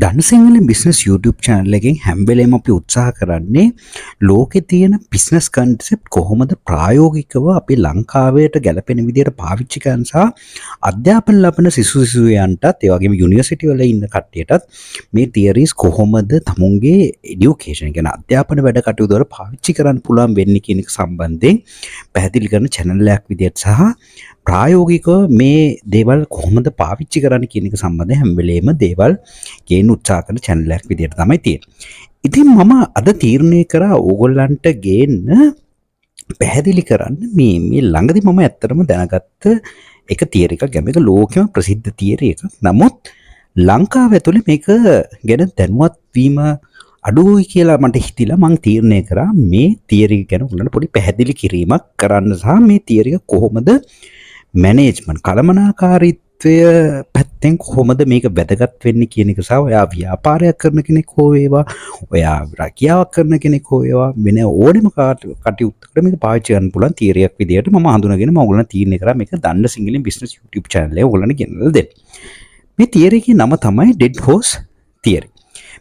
දන්න Sinhala business YouTube channel එකෙන් හැම වෙලේම අපි උත්සාහ කරන්නේ ලෝකේ තියෙන බිස්නස් කන්සෙප්ට් කොහොමද ප්‍රායෝගිකව අපි ලංකාවට ගැලපෙන විදිහට පාවිච්චි කරන සහ අධ්‍යාපන ලබන සිසු සිසුයන්ටත්, ඒ වගේම යුනිවර්සිටි වල ඉන්න කට්ටියටත් මේ තියරිස් කොහොමද තමුන්ගේ එඩියුකේෂන් කියන්නේ අධ්‍යාපන වැඩ කටයුතු වල පාවිච්චි කරන්න පුළුවන් වෙන්නේ කියන එක සම්බන්ධයෙන් පැහැදිලි කරන චැනල් එකක් විදිහට සහ ප්‍රායෝගිකව මේ දේවල් කොහොමද පාවිච්චි කරන්න කියන එක සම්බන්ධයෙන් හැම වෙලේම දේවල් ගේන්න උත්සාහ කරන චැනල් එකක් විදිහට තමයි තියෙන්නේ. ඉතින් මම අද තීරණය කරා ඕගොල්ලන්ට ගේන්න, පැහැදිලි කරන්න මේ මේ ළඟදි මම ඇත්තටම දැනගත්ත එක තියරි එකක් ගැන. මේක ලෝකෙම ප්‍රසිද්ධ තියරි එකක්. නමුත් ලංකාව ඇතුලේ මේක ගැන දැනුවත් වීම අඩුයි කියලා මට හිතිලා මං තීරණය කරා මේ තියරි ගැන ඔයගොල්ලන්ට පොඩි පැහැදිලි කිරීමක් කරන්න සහ මේ තියරි එක කොහොමද මැනේජ්මන්ට් කළමනාකාරීත්වය පැත්තෙන් කොහොමද මේක වැදගත් වෙන්නේ කියන එක සහ ඔයා ව්‍යාපාරයක් කරන කෙනෙක් හෝ වේවා, ඔයා රැකියාවක් කරන කෙනෙක් හෝ වේවා, වෙන ඕනෙම කටයුත්තකට මේක පාවිච්චි කරන්න පුළුවන් තියරියක් විදියට මම හඳුනාගෙන මම ඔයගොල්ලන්ට තීරණය කරා මේක දන්න සිංහලෙන් බිස්නස් YouTube channel එකේ ඔයගොල්ලන්ට ගෙනල්ලා දෙන්න. මේ තියරි එකේ නම තමයි ඩෙඩ් හෝස් තියරි.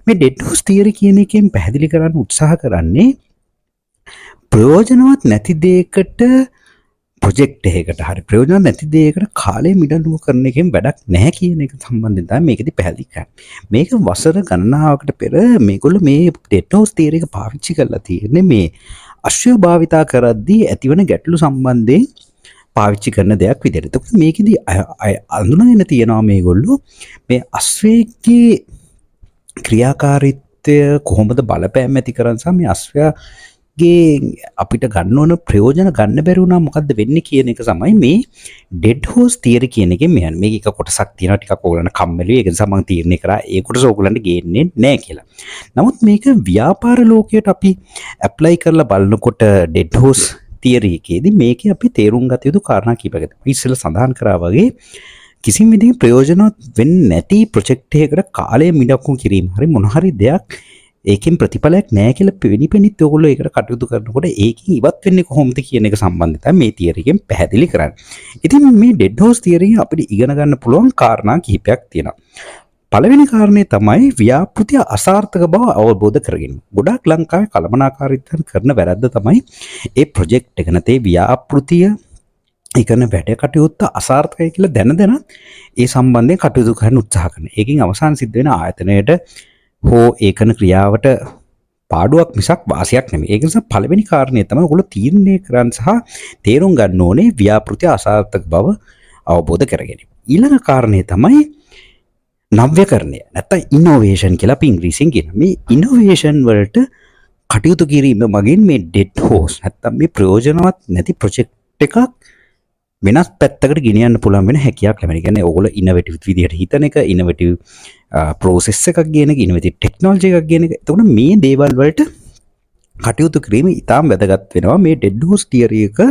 මේ ඩෙඩ් හෝස් තියරි කියන එකෙන් පැහැදිලි කරන්න උත්සාහ කරන්නේ ප්‍රයෝජනවත් නැති දෙයකට, ප්‍රොජෙක්ට් එකකට හරි ප්‍රයෝජන නැති දෙයකට කාලය මිඩංගු කරන එකෙන් වැඩක් නැහැ කියන එක සම්බන්ධයෙන් තමයි මේකෙදි පැහැදිලි කරන්නේ. මේක වසර ගණනාවකට පෙර මේගොල්ලෝ මේ ඩෙඩ් හෝස් තියරි එක පාවිච්චි කරලා තියෙන්නේ මේ අශ්වය භාවිතා කරද්දී ඇතිවන ගැටලු සම්බන්ධයෙන් පාවිච්චි කරන දෙයක් විදිහට. එතකොට මේකෙදි අඳුනගෙන තියෙනවා මේගොල්ලෝ මේ අශ්වයෙක්ගේ ක්‍රියාකාරීත්වය කොහොමද බලපෑම් ඇති කරන්නේ සහ මේ අශ්වයා ගේ අපිට ගන්න ඕන ප්‍රයෝජන ගන්න බැරි වුණා මොකද්ද වෙන්නේ කියන එක තමයි මේ ඩෙඩ් හෝස් තියරි කියන එකෙන් මෙයන්. මේක එක කොටසක් තියෙනවා, ටිකක් ඕගොල්ලන්ට කම්මැලි. ඒක නිසා මම තීරණය කරා ඒ කොටස ඕගොල්ලන්ට ගේන්නේ නෑ කියලා. නමුත් මේක ව්‍යාපාර ලෝකයට අපි ඇප්ලයි කරලා බලනකොට ඩෙඩ් හෝස් තියරි එකේදී මේකේ අපි තේරුම් ගත යුතු කාරණා කීපයක් තියෙනවා. ඉස්සෙල්ලා සඳහන් කරා වගේ කිසිම විදිහකින් ප්‍රයෝජනවත් වෙන්නේ නැති ප්‍රොජෙක්ට් එකකට කාලය මිඩංගු කිරීම හරි මොන හරි දෙයක් ඒකෙන් ප්‍රතිඵලයක් නෑ කියලා පෙනිපෙනිත් ඔයගොල්ලෝ ඒකට කටයුතු කරනකොට ඒකෙන් ඉවත් වෙන්නේ කොහොමද කියන එක සම්බන්ධ තමයි මේ තියරි එකෙන් පැහැදිලි කරන්නේ. ඉතින් මේ ඩෙඩ් හෝස් තියරි එකෙන් අපිට ඉගෙන ගන්න පුළුවන් කාරණා කිහිපයක් තියෙනවා. පළවෙනි කාරණේ තමයි ව්‍යාපෘතිය අසාර්ථක බව අවබෝධ කරගැනීම. ගොඩාක් ලංකාවේ කළමනාකාරීත්වයෙන් කරන වැරද්ද තමයි ඒ ප්‍රොජෙක්ට් එක නැත්නම් ඒ ව්‍යාපෘතිය, ඒ කරන වැඩ කටයුත්ත අසාර්ථකයි කියලා දැන දැන ඒ සම්බන්ධයෙන් කටයුතු කරන්න උත්සාහ කරනවා. ඒකෙන් අවසාන සිද්ධ වෙන ආයතනයට හෝ ඒ කරන ක්‍රියාවට පාඩුවක් මිසක් වාසියක් නෙමෙයි. ඒක නිසා පළවෙනි කාරණය තමයි ඔයගොල්ලෝ තීරණය කරන්න සහ තේරුම් ගන්න ඕනේ ව්‍යාපෘතිය අසාර්ථක බව අවබෝධ කර ගැනීම. ඊළඟ කාරණය තමයි නව්‍යකරණය නැත්නම් ඉනෝවේෂන් කියලා අපි ඉංග්‍රීසියෙන් කියනවා. මේ ඉනෝවේෂන් වලට කටයුතු කිරීම මගින් මේ ඩෙඩ් හෝස් නැත්නම් මේ ප්‍රයෝජනවත් නැති ප්‍රොජෙක්ට් එකක් වෙනස් පැත්තකට ගෙනියන්න පුළුවන් වෙන හැකියාවක් ලැබෙනවා. ඒ කියන්නේ ඔයගොල්ලෝ ඉනෝවේටිව් විදිහට හිතන එක, ඉනෝවේටිව් ප්‍රෝසෙස් එකක් ගේන එක, ඉනෝවේටිව් ටෙක්නොලොජි එකක් ගේන එක. එතකොට මේ දේවල් වලට කටයුතු කිරීම ඉතාම වැදගත් වෙනවා මේ ඩෙඩ් හෝස් තියරි එක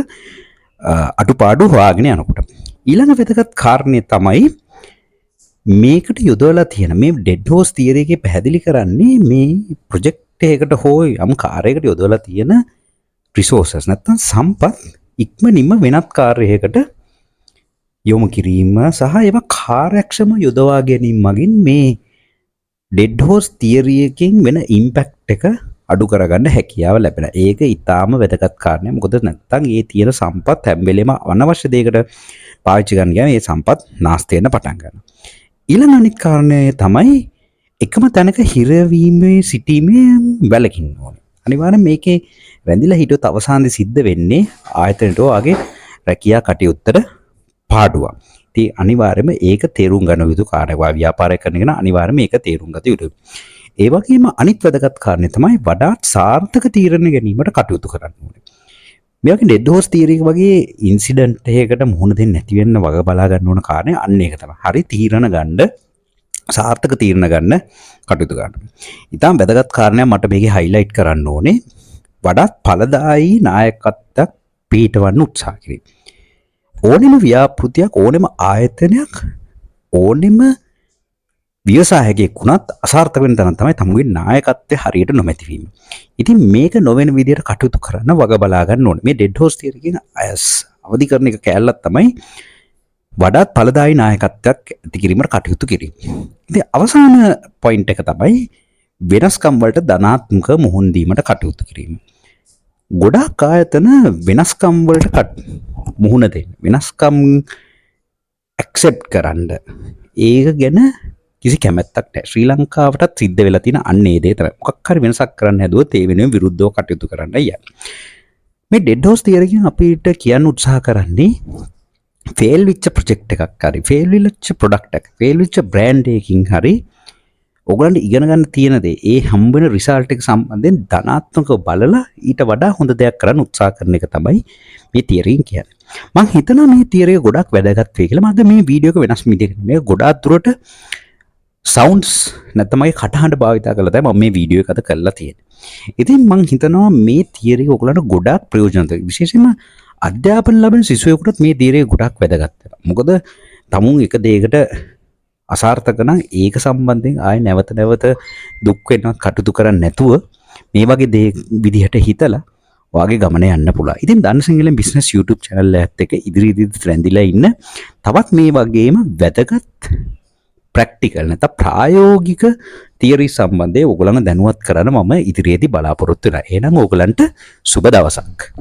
අඩුපාඩු හොයාගෙන යනකොට. ඊළඟ වැදගත් කාරණය තමයි මේකට යොදවලා තියෙන මේ ඩෙඩ් හෝස් තියරි එකේ පැහැදිලි කරන්නේ මේ ප්‍රොජෙක්ට් එකකට හෝ යම් කාර්යයකට යොදවලා තියෙන රිසෝසස් නැත්නම් සම්පත් ඉක්මනින්ම වෙනත් කාර්යයකට යොමු කිරීම සහ ඒවා කාර්යක්ෂම යොදවා ගැනීම මගින් මේ ඩෙඩ් හෝස් තියරි එකෙන් වෙන ඉම්පැක්ට් එක අඩු කරගන්න හැකියාව ලැබෙනවා. ඒක ඉතාම වැදගත් කාරණයක්. මොකද නැත්තම් ඒ තියෙන සම්පත් හැම වෙලේම අනවශ්‍ය දෙයකට පාවිච්චි කරන්න ගියාම ඒ සම්පත් නාස්ති වෙන්න පටන් ගන්නවා. ඊළඟ අනිත් කාරණය තමයි එකම තැනක හිරවීමේ සිටීමේ වැළකින්න ඕනේ. අනිවාර්යෙන් මේකේ රැඳිලා හිටියොත් අවසානයේ සිද්ධ වෙන්නේ ආයතනයට ඔයාගේ රැකියා කටයුත්තට පාඩුවක්. ඉතින් අනිවාර්යයෙන්ම ඒක තේරුම් ගන්න යුතු කාරණයක්. ඔයා ව්‍යාපාරයක් කරන කෙනා අනිවාර්යයෙන්ම ඒක තේරුම් ගත යුතුයි. ඒ වගේම අනිත් වැදගත් කාරණේ තමයි වඩාත් සාර්ථක තීරණ ගැනීමට කටයුතු කරන්න ඕනේ. මේ වගේ ඩෙඩ් හෝස් තියරි එක වගේ ඉන්සිඩන්ට් එකකට මුහුණ දෙන්න නැති වෙන්න වග බලා ගන්න ඕන කාරණේ අන්න ඒක තමයි. හරි තීරණ ගන්න, සාර්ථක තීරණ ගන්න කටයුතු කරන්න. ඉතාම වැදගත් කාරණයක් මට මේකේ හයිලයිට් කරන්න ඕනේ. වඩාත් ඵලදායී නායකත්වයක් පිහිටවන්න උත්සාහ කිරීම. ඕනෙම ව්‍යාපෘතියක්, ඕනෙම ආයතනයක්, ඕනෙම ව්‍යවසායකයෙක් වුණත් අසාර්ථක වෙන තැන තමයි තමුගේ නායකත්වය හරියට නොමැති වීම. ඉතින් මේක නොවන විදියට කටයුතු කරන්න වග බලා ගන්න ඕනේ. මේ ඩෙඩ් හෝස් තියරි කියන අයස් අවදි කරන එක කෑල්ලක් තමයි වඩාත් ඵලදායී නායකත්වයක් ඇති කිරීමට කටයුතු කිරීම. ඉතින් අවසාන පොයින්ට් එක තමයි වෙනස්කම් වලට ධනාත්මක මුහුණ දීමට කටයුතු කිරීම. ගොඩාක් ආයතන වෙනස්කම් වලට මුහුණ දෙන්න, වෙනස්කම් ඇක්සෙප්ට් කරන්න, ඒක ගැන කිසි කැමැත්තක් නැහැ. ශ්‍රී ලංකාවටත් සිද්ධ වෙලා තියෙන අන්න ඒ දේ තමයි. මොකක් හරි වෙනසක් කරන්න හැදුවොත් ඒ වෙනුවෙන් විරුද්ධව කටයුතු කරන්න යන්නේ. මේ ඩෙඩ් හෝස් තියරි එකෙන් අපිට කියන්න උත්සාහ කරන්නේ ෆේල් වෙච්ච ප්‍රොජෙක්ට් එකක් හරි, ෆේල් වෙච්ච ප්‍රොඩක්ට් එකක්, ෆේල් වෙච්ච බ්‍රෑන්ඩ් එකකින් හරි ඔයගොල්ලන්ට ඉගෙන ගන්න තියෙන දේ, ඒ හම්බ වෙන රිසල්ට් එක සම්බන්ධයෙන් ධනාත්මකව බලලා ඊට වඩා හොඳ දෙයක් කරන්න උත්සාහ කරන එක තමයි මේ තියරි එකෙන් කියන්නේ. මං හිතනවා මේ තියරි එක ගොඩක් වැදගත් වෙයි කියලා. මම මේ වීඩියෝ එක වෙනස් විදිහකට, මේක ගොඩාක් දුරට සවුන්ඩ්ස් නැත්නම් මගේ කටහඬ භාවිතා කරලා තමයි මම මේ වීඩියෝ එක අද කරලා තියෙන්නේ. ඉතින් මං හිතනවා මේ තියරි එක ඔයගොල්ලන්ට ගොඩාක් ප්‍රයෝජනවත් වෙයි. විශේෂයෙන්ම අධ්‍යාපන ලබන සිසුවෙකුටත් මේ තියරි එක ගොඩක් වැදගත් වෙනවා. මොකද තමුන් එක දෙයකට අසාර්ථක නම් ඒක සම්බන්ධයෙන් ආයෙ නැවත නැවත දුක් වෙනවත් කටයුතු කරන්නේ නැතුව මේ වගේ දේ විදිහට හිතලා ඔයාගේ ගමන යන්න පුළුවන්. ඉතින් දන්න සිංහලෙන් බිස්නස් YouTube channel එකත් එක්ක ඉදිරියේදීත් රැඳිලා ඉන්න. තවත් මේ වගේම වැදගත් ප්‍රැක්ටිකල් නැත්නම් ප්‍රායෝගික තියරි සම්බන්ධයෙන් ඔයගොල්ලන්ව දැනුවත් කරන්න මම ඉදිරියේදී බලාපොරොත්තු වෙනවා. එහෙනම් ඔයගොල්ලන්ට සුබ දවසක්.